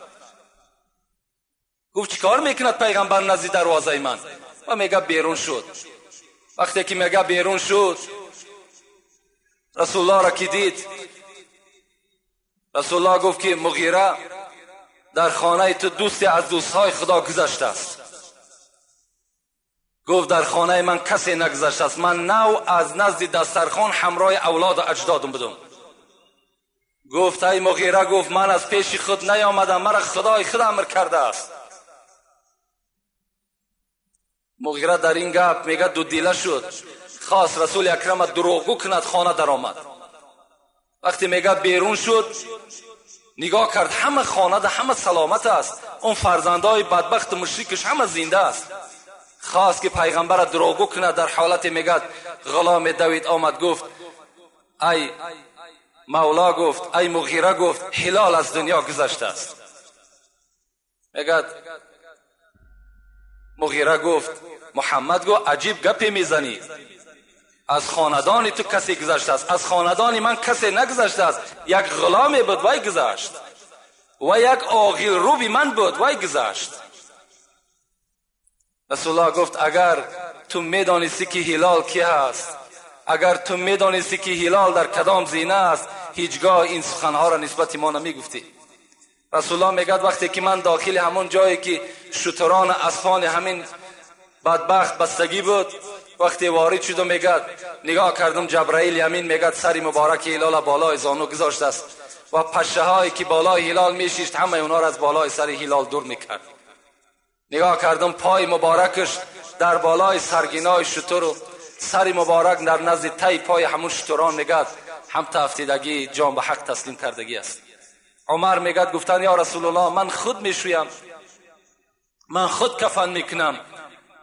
گفت چیکار میکند پیغمبر نزد دروازه من؟ و میگه بیرون شد. وقتی که میگه بیرون شد، رسول الله را که دید، رسول الله گفت که مغیره در خانه تو دوستی از دوستهای خدا گذشته است. گفت در خانه من کسی نگذشته است، من نو از نزد دسترخوان همراه اولاد و اجدادم بودم. گفت ای مغیره، گفت من از پیش خود نیامدم، مرا خدای خود امر کرده است. مغیره در این گپ میگه دو دیله شد، خواست رسول اکرم دروغگو کند، خانه در آمد. وقتی میگه بیرون شد، نگاه کرد همه خانه ده همه سلامت است، اون فرزندای بدبخت مشرکش همه زنده است. خواست که پیغمبر را دروغگو کنه، در حالت میگد غلام دوید آمد گفت ای مولا، گفت ای مغیره، گفت هلال از دنیا گذشته است. میگد مغیره گفت محمد گفت عجیب گپی میزنی، از خاندان تو کسی گذشته است، از خاندان من کسی نگذشته است، یک غلامی بود وی گذشت و یک آغیل روبی من بود وی گذشت. رسول الله گفت اگر تو میدانستی که هلال کی هست، اگر تو میدانستی که هلال در کدام زینه است، هیچگاه این سخنها را نسبت ما نمیگفتی. رسول الله میگد وقتی که من داخل همون جایی که شتران اسفان همین بدبخت بستگی بود، وقتی وارد شدم میگد نگاه کردم جبرائیل یمین میگد سری مبارک هلال بالای زانو گذاشته است و پشه هایی که بالای هلال میشیشت همه اونا را از بالای سر هلال دور میکرد. نگاه کردم پای مبارکش در بالای سرگینای شتر و سر مبارک در نزد تای پای همون شتران، میگد هم تافتیدگی جان به حق تسلیم کردگی است. عمر میگد گفتن یا رسول الله من خود میشویم، من خود کفن میکنم.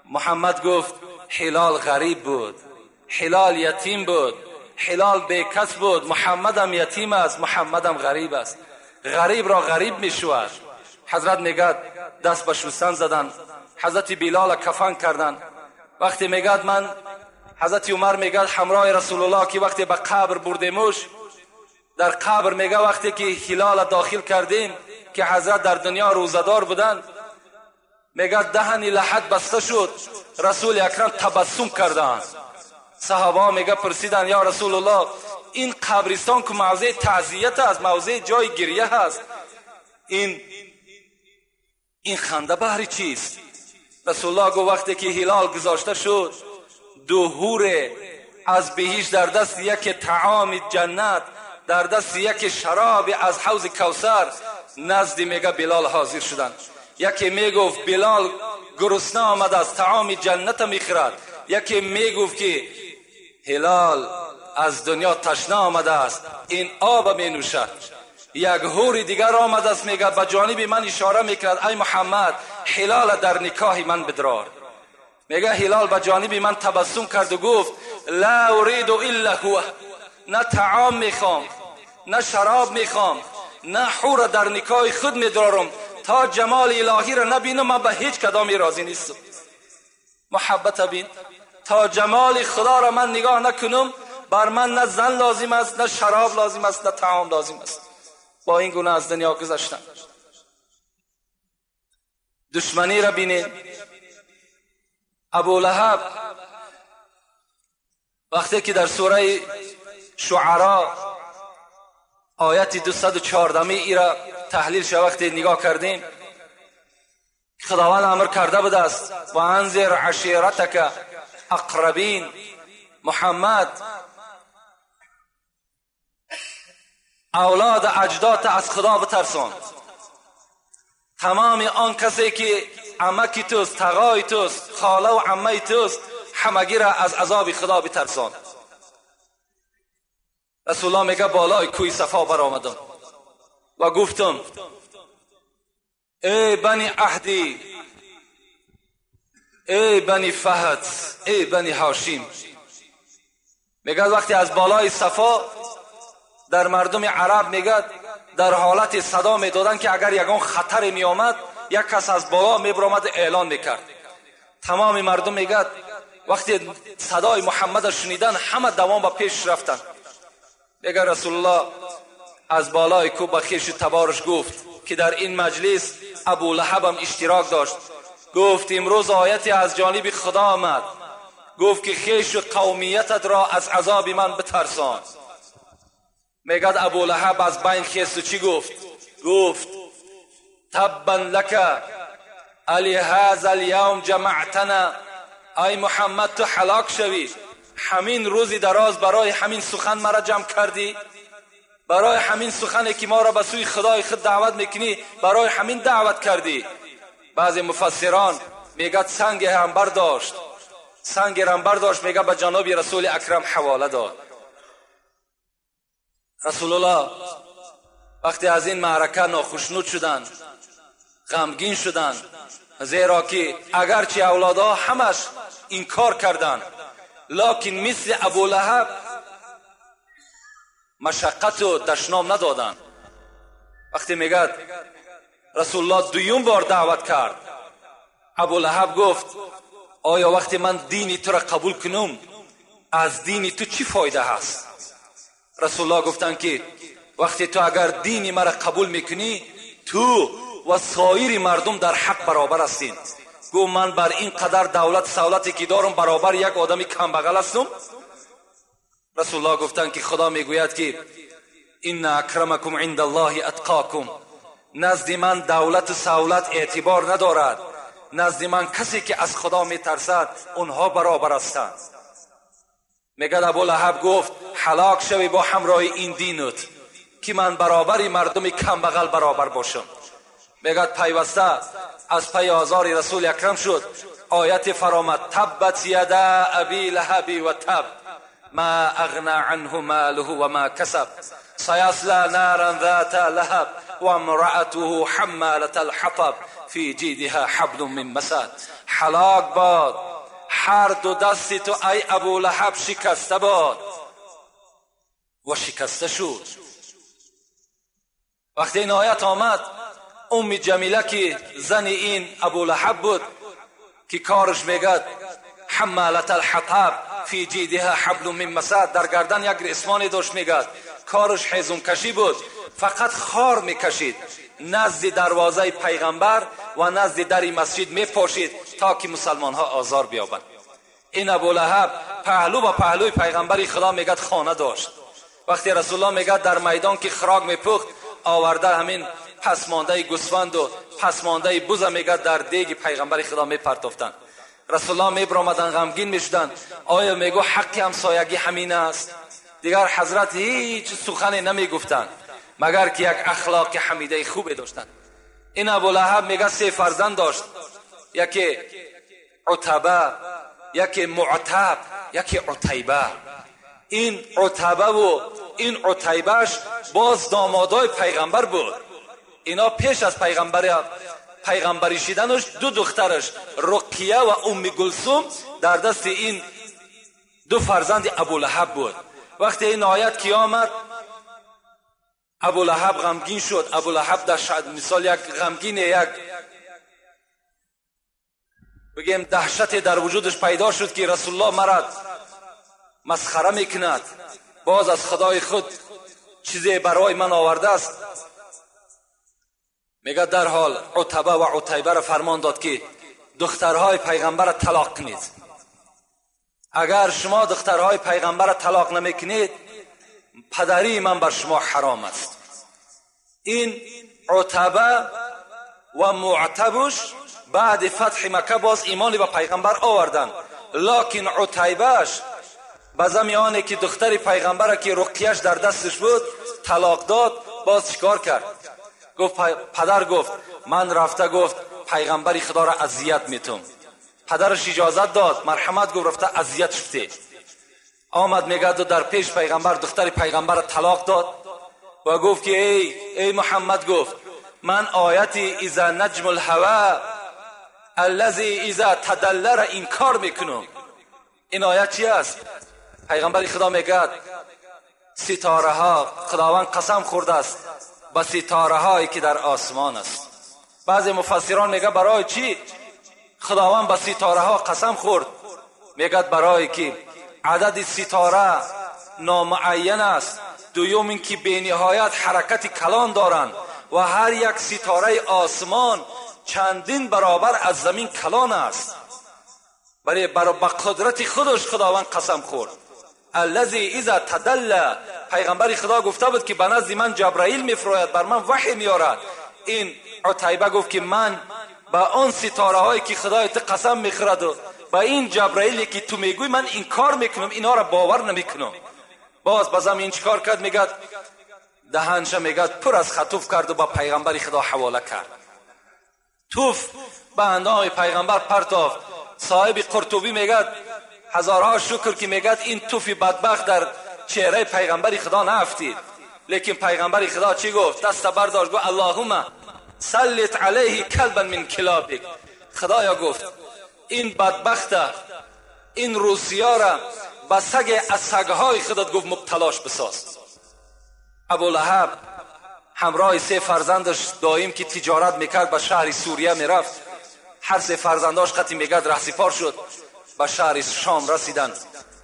محمد گفت هلال غریب بود، هلال یتیم بود، هلال بیکس بود، محمدم یتیم است، محمدم غریب است، غریب را غریب میشود. حضرت میگد دست به شستن زدن، حضرت بلال کفن کردن. وقتی میگد من حضرت عمر میگد همراه رسول الله که وقتی به قبر بردیمش، در قبر میگه وقتی که هلال داخل کردیم که حضرت در دنیا روزدار بودن، میگه دهن لحد بسته شد، رسول اکرم تبسم کردند. صحابه میگه پرسیدن یا رسول الله این قبرستان که موضع تعزیت است، موضع جای گریه هست، این خنده بهر چیست؟ رسول الله گفت وقتی که هلال گذاشته شد، دو حور از بهشت در دست یک طعام جنت، در دست یک شراب از حوض کوثر نزد میگه بلال حاضر شدند. یکی میگفت بلال گرسنه آمد از طعام جنت میخورد، یکی میگفت که هلال از دنیا تشنه آمده است این آب می نوشد. یک حور دیگر آمده است میگه به جانب من اشاره میکرد ای محمد هلال در نکاح من بدرار. میگه هلال به جانب من تبسم کرد و گفت لا اريد الا هو، نه طعام میخوام نه شراب میخوام نه حور در نکاح خود میدارم، تا جمال الهی را نبینم من به هیچ کدامی راضی نیستم. محبت بین، تا جمال خدا را من نگاه نکنم بر من نه زن لازم است، نه شراب لازم است، نه طعام لازم است. با این گونه از دنیا گذشتم. دشمنی را بینید. ابو لهب وقتی که در سوره شعرا آیت 214 ای را تحلیل شد، وقتی نگاه کردیم خداوند امر کرده بوده است و انذر عشیرتک اقربین، محمد اولاد اجداد از خدا بترسان. تمام آن کسی که عمکی توست، تغای توست، خاله و عمه توست، همگی را از عذاب خدا بترسان. رسول الله میگه بالای کوی صفا برآمدم و گفتم ای بنی عهدی، ای بنی فهد، ای بنی هاشم. میگه وقتی از بالای صفا در مردم عرب میگه در حالت صدا میدادن که اگر یگان خطر میآمد یک کس از بالا میبرآمد اعلان میکرد. تمام مردم میگه وقتی صدای محمد شنیدن همه دوام به پیش رفتن. میگه رسول الله از بالای کوه به خویش تبارش گفت که در این مجلس ابو لهب هم اشتراک داشت، گفت امروز آیتی از جانب خدا آمد، گفت که خویش و قومیتت را از عذاب من بترسان. میگد ابو لهب از بین خیست و چی گفت؟ گفت تبا لک علی هذا الیوم جمعتنا، ای محمد تو هلاک شوی، همین روزی دراز برای همین سخن مرا جمع کردی، برای همین سخنی که ما را به سوی خدای خود دعوت میکنی برای همین دعوت کردی. بعضی مفسران میگه سنگ هم برداشت، سنگ هم برداشت، میگه به جناب رسول اکرم حواله داد. رسول الله وقتی از این معرکه ناخشنود شدند، غمگین شدند، زیرا که اگرچه اولادها همش انکار کردند، لکن مثل ابو لهب مشقت و دشنام ندادند. وقتی میگد رسول الله دویم بار دعوت کرد، ابو لهب گفت آیا وقتی من دینی تو را قبول کنم از دینی تو چی فایده هست؟ رسول الله گفتند که وقتی تو اگر دینی مرا قبول میکنی تو و سایر مردم در حق برابر هستین. گفت من بر این قدر دولت سولتی که دارم برابر یک آدمی کمبغل هستم؟ رسول الله گفتند که خدا میگوید که ان اکرمکم عند الله اتقاکم، نزد من دولت و سولت اعتبار ندارد، نزد من کسی که از خدا میترسد اونها برابر هستند. میگه ابو لهب گفت هلاک شوی با همراه این دینت که من برابری مردم کمبغل برابر باشم. میگه پیوسته از پی آزار رسول اکرم شد. آیت فرامد تبت یدا ابی لهب و تب ما اغنى عنه ماله و ما کسب سیصلی نارا ذات لهب و امرأته حمالة الحطب فی جیدها حبل من مسد. هلاک باد هر دو دستی تو ای ابو لهب، شکسته باد. و شکسته شد. وقتی این آیت آمد، ام جمیله که زن این ابو لهب بود که کارش میگد حمالة الحطب فی جیدها حبل من مسد، در گردن یک رسمانی داشت، میگد کارش هیزم کشی بود، فقط خار میکشید، نزد دروازه پیغمبر و نزد در مسجد میپاشید تا که مسلمان ها آزار بیابند. این ابو لهب پهلو با پهلوی پیغمبر خدا میگد خانه داشت. وقتی رسول الله میگد در میدان که خراک میپخت، آورده همین پسمانده گوسفند و پسمانده بز میگد در دیگ پیغمبر خدا میپرتافتند. رسول الله میبرآمدن غمگین میشدند. آیا میگو حق همسایگی همین است؟ دیگر حضرت هیچ سخنی نمیگفتند مگر که یک اخلاق حمیده خوبی داشتند. این ابو لهب میگه سه فرزند داشت، یکی عتبه، یکی معتب، یکی عتیبه. این عتبه و این عتیبهش باز دامادای پیغمبر بود. اینا پیش از پیغمبری شدنش دو دخترش رقیه و ام گلثوم در دست این دو فرزند ابو لهب بود. وقتی این آیت که آمد، ابو لهب غمگین شد. ابو لهب در مثال یک غمگین، یک بگیم دهشت در وجودش پیدا شد که رسول الله مرا مسخره میکند، باز از خدای خود چیزی برای من آورده است. میگه در حال عتبه و عتیبه را فرمان داد که دخترهای پیغمبر را طلاق کنید. اگر شما دخترهای پیغمبر را طلاق نمیکنید پدری من بر شما حرام است. این عتبه و معتبش بعد فتح مکه باز ایمانی به پیغمبر آوردن، لکن عتیبهش به زمیانه که دختر پیغمبر که رقیهش در دستش بود طلاق داد، باز چیکار کرد؟ گفت پدر گفت من رفته گفت پیغمبری خدا را اذیت میتم. پدرش اجازت داد، مرحمت گفت رفته اذیت شده. آمد میگه در پیش پیغمبر دختر پیغمبر را طلاق داد و گفت که ای محمد، گفت من آیت اذا نجم الهوى الذی اذا تدل را انکار میکنم. این آیت چی است؟ پیغمبر خدا میگه ستاره ها، خداوند قسم خورده است به ستاره هایی که در آسمان است. بعضی مفسران میگه برای چی خداوند به ستاره ها قسم خورد؟ میگه برای که عدد ستاره نامعین است، دوم اینکه به نهایت حرکت کلان دارند و هر یک ستاره آسمان چندین برابر از زمین کلان است. برای با قدرت خودش خداوند قسم خورد. الذی اذا تدل، پیغمبر خدا گفته بود که به نزد من جبرائیل میفراید، بر من وحی میارد. این عتیبه گفت که من به آن ستاره هایی که خدای تو قسم میخورد و به این جبرائیلی که تو میگوی من انکار میکنم، اینا را باور نمیکنم. باز بازم این چیکار کرد؟ میگه دهنش میگه پر از خطوف کرد و با پیغمبر خدا حواله کرد. توف به اندام پیغمبر پرتافت. صاحب قرطبی میگه هزارها شکر که میگه این توفی بدبخت در چهره پیغمبر خدا نفتید. لیکن پیغمبر خدا چی گفت؟ دست برداشت گفت اللهم سلط علیه کلبا من کلابک، خدایا گفت این بدبخت این روسیا را به سگ از سگهای خودت گفت مبتلاش بساز. ابولهب همراه 3 فرزندش دایم که تجارت میکرد به شهر سوریه میرفت. هر 3 فرزنداش قطعی میگرد رهسپار شد، به شهر شام رسیدند.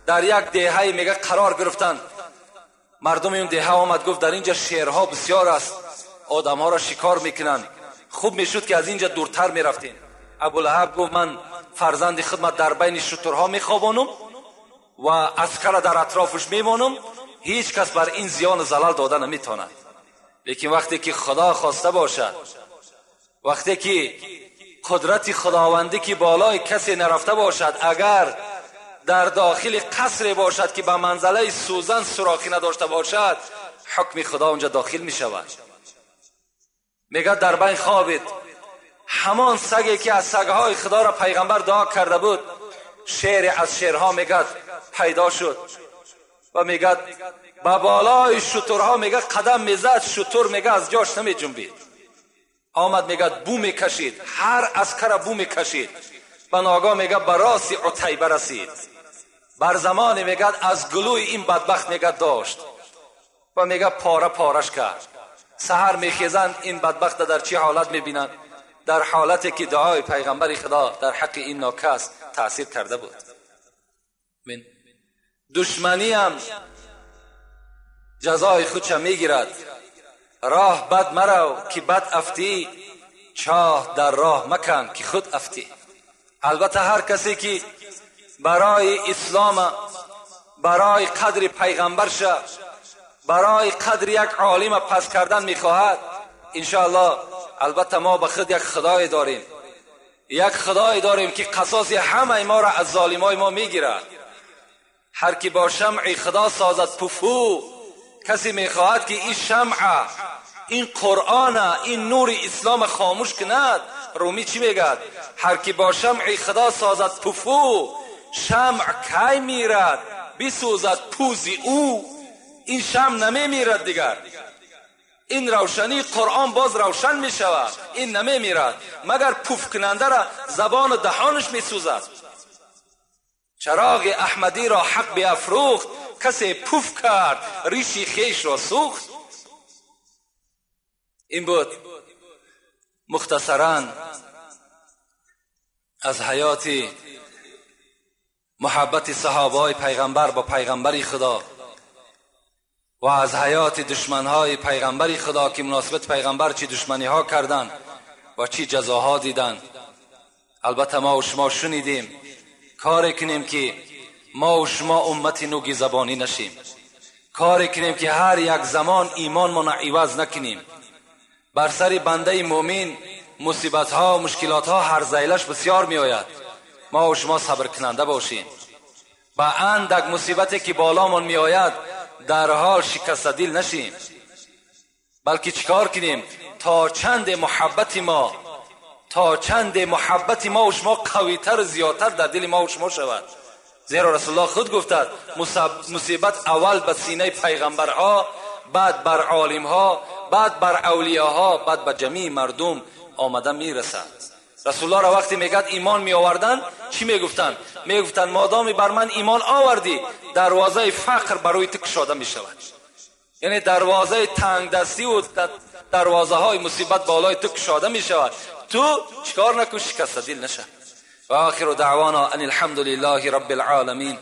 در یک دهه میگه قرار گرفتند. مردم اون دهه آمد گفت در اینجا شیرها بسیار است، آدمها را شکار میکنند، خوب میشد که از اینجا دورتر میرفتین. ابولهب گفت من فرزند خدمت در بین شترها میخوابانم و عسکر در اطرافش میمانم، هیچ کس بر این زیان و زلل داده نمیتواند. لیکن وقتی که خدا خواسته باشد، وقتی که قدرت خداوندی که بالای کسی نرفته باشد، اگر در داخل قصر باشد که به منزله سوزن سوراخی نداشته باشد، حکم خدا اونجا داخل می شود. میگه در بین خوابید، همان سگی که از سگهای خدا را پیغمبر دعا کرده بود، شعر از شعرها میگه پیدا شد و میگه به بالای شترها میگه قدم میزد، شتر میگه از جاش نمی جنبید. آمد میگه بو میکشید، هر عسکر بو میکشید. به ناگاه میگه به راس عتیبه رسید. بر زمان میگه از گلوی این بدبخت میگه داشت و میگه پاره پارش کرد. سحر میخیزند این بدبخت در چه حالت میبینند؟ در حالتی که دعای پیغمبر خدا در حق این ناکس تاثیر کرده بود. من دشمنی هم جزای خودش میگیرد. راه بد مرو که بد افتی، چاه در راه مکن که خود افتی. البته هر کسی که برای اسلام، برای قدر پیغمبر شه، برای قدر یک عالم پس کردن میخواهد، انشاءالله البته ما به خود یک خدای داریم، یک خدای داریم که قصاص همه ما را از ظالمای ما میگیرد. هر کی با شمع خدا سازد پفو، کسی میخواهد که این شمع، این قرآن، این نور اسلام خاموش کند. رومی چی میگد؟ هر کی با شمع خدا سازد پفو، شمع کی میرد بسوزد پوزی او. این شمع نمیمیرد دیگر، این روشنی قرآن باز روشن میشود، این نمیمیرد، مگر پوف کننده را زبان و دهانش میسوزد. چراغ احمدی را حق بیافروخت، کسی پوف کرد ریشی خیش را سوخت. این بود مختصرا از حیات محبت صحابه پیغمبر با پیغمبر خدا و از حیات دشمنهای پیغمبر خدا که مناسبت پیغمبر چی دشمنی ها کردن و چی جزاها دیدن. البته ما و شما شنیدیم، کار کنیم که ما و شما امت نوگی زبانی نشیم، کار کنیم که هر یک زمان ایمان ما عوض نکنیم. بر سر بنده مؤمن مصیبت ها و مشکلات ها هر زیلش بسیار می آید. ما و شما صبر کننده باشیم. با اندک مصیبتی که بالامان می آید در حال شکست دل نشیم، بلکه چیکار کنیم تا چند محبت ما، تا چند محبت ما و شما قویتر و زیادتر در دل ما و شما شود. زیرا رسول الله خود گفتد مصیبت اول به سینه پیغمبرها، بعد بر عالمها، بعد بر اولیاها، بعد به جمیع مردم آمده میرسد. رسول الله را وقتی میگد ایمان می آوردن چی میگفتن؟ میگفتن مادامی بر من ایمان آوردی دروازه فقر برای تو کشاده میشود، یعنی دروازه تنگ دستی و دروازه های مصیبت بالای تو کشاده میشود. تو چیکار نکن، شکست دل نشه. و آخر دعوانا ان الحمد لله رب العالمین.